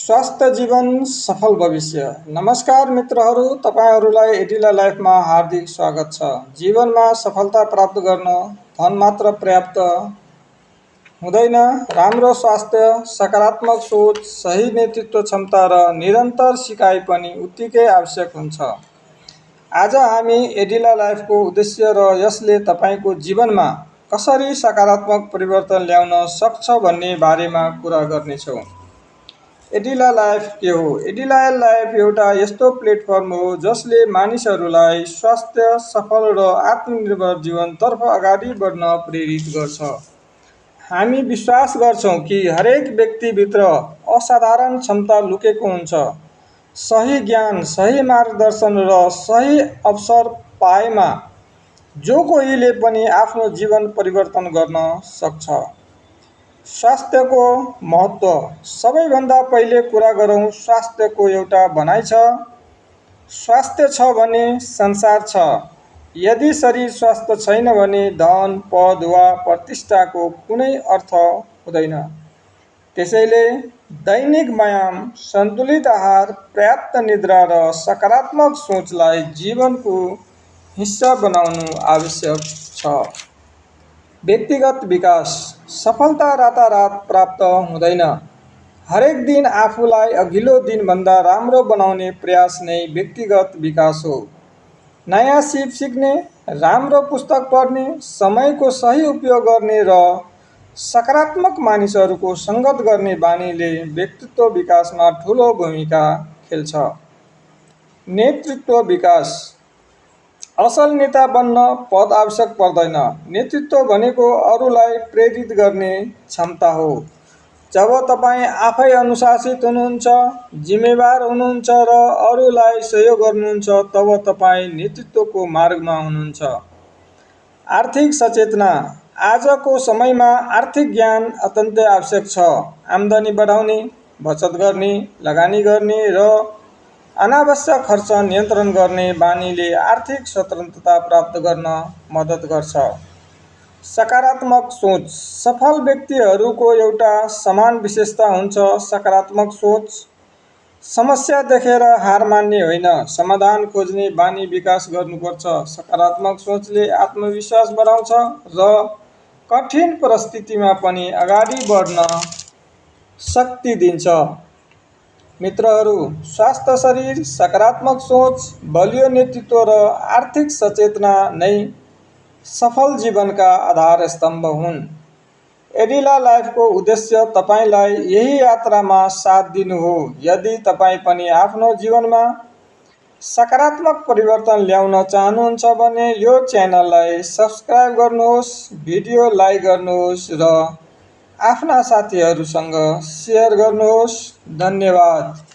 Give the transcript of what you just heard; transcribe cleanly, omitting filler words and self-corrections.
स्वस्थ जीवन सफल भविष्य। नमस्कार मित्रहरू, तपाईहरुलाई एडिला लाइफमा हार्दिक स्वागत छ। जीवनमा सफलता प्राप्त गर्न धन मात्र पर्याप्त हुँदैन। राम्रो स्वास्थ्य, सकारात्मक सोच, सही नेतृत्व क्षमता र निरन्तर सिकाइ पनि उत्तिकै आवश्यक हुन्छ। आज हामी एडिला लाइफको उद्देश्य र यसले तपाईको जीवनमा कसरी सकारात्मक परिवर्तन ल्याउन सक्छ भन्ने बारेमा कुरा गर्नेछौँ। एडिला लाइफ के हो? एडिला लाइफ एउटा यस्तो प्लेटफर्म हो जसले मानिसहरूलाई स्वास्थ्य, सफल र आत्मनिर्भर जीवनतर्फ अगाडि बढ्न प्रेरित गर्छ। हामी विश्वास गर्छौँ कि हरेक व्यक्तिभित्र असाधारण क्षमता लुकेको हुन्छ। सही ज्ञान, सही मार्गदर्शन र सही अवसर पाएमा जो कोहीले पनि आफ्नो जीवन परिवर्तन गर्न सक्छ। स्वास्थ्यको महत्त्व। सबैभन्दा पहिले कुरा गरौँ स्वास्थ्यको एउटा भनाइ छ। स्वास्थ्य छ भने संसार छ। यदि शरीर स्वस्थ छैन भने धन, पद वा प्रतिष्ठाको कुनै अर्थ हुँदैन। त्यसैले दैनिक व्यायाम, सन्तुलित आहार, पर्याप्त निद्रा र सकारात्मक सोचलाई जीवनको हिस्सा बनाउनु आवश्यक छ। व्यक्तिगत विकास। सफलता रातारात प्राप्त हुँदैन। हरेक दिन आफूलाई अघिल्लो दिनभन्दा राम्रो बनाउने प्रयास नै व्यक्तिगत विकास हो। नयाँ सिप सिक्ने, राम्रो पुस्तक पढ्ने, समयको सही उपयोग गर्ने र सकारात्मक मानिसहरूको सङ्गत गर्ने बानीले व्यक्तित्व विकासमा ठूलो भूमिका खेल्छ। नेतृत्व विकास। असल नेता बन्न पद आवश्यक पर्दैन। नेतृत्व भनेको अरूलाई प्रेरित गर्ने क्षमता हो। जब तपाईँ आफै अनुशासित हुनुहुन्छ, जिम्मेवार हुनुहुन्छ र अरूलाई सहयोग गर्नुहुन्छ तब तपाईँ नेतृत्वको मार्गमा हुनुहुन्छ। आर्थिक सचेतना। आजको समयमा आर्थिक ज्ञान अत्यन्तै आवश्यक छ। आम्दानी बढाउने, बचत गर्ने, लगानी गर्ने र अनावश्यक खर्च नियन्त्रण गर्ने बानीले आर्थिक स्वतन्त्रता प्राप्त गर्न मद्दत गर्छ। सकारात्मक सोच। सफल व्यक्तिहरूको एउटा समान विशेषता हुन्छ सकारात्मक सोच। समस्या देखेर हार मान्ने होइन, समाधान खोज्ने बानी विकास गर्नुपर्छ। सकारात्मक सोचले आत्मविश्वास बढाउँछ र कठिन परिस्थितिमा पनि अगाडि बढ्न शक्ति दिन्छ। मित्रहरू, स्वस्थ शरीर, सकारात्मक सोच, बलियो नेतृत्व र आर्थिक सचेतना नै सफल जीवनका आधार स्तम्भ हुन्। एडिला लाइफको उद्देश्य तपाईलाई यही यात्रामा साथ दिनु हो। यदि तपाईँ पनि आफ्नो जीवनमा सकारात्मक परिवर्तन ल्याउन चाहनुहुन्छ भने यो च्यानललाई सब्स्क्राइब गर्नुहोस्, भिडियो लाइक गर्नुहोस् र आफ्ना साथीहरूसँग सेयर गर्नुहोस्। धन्यवाद।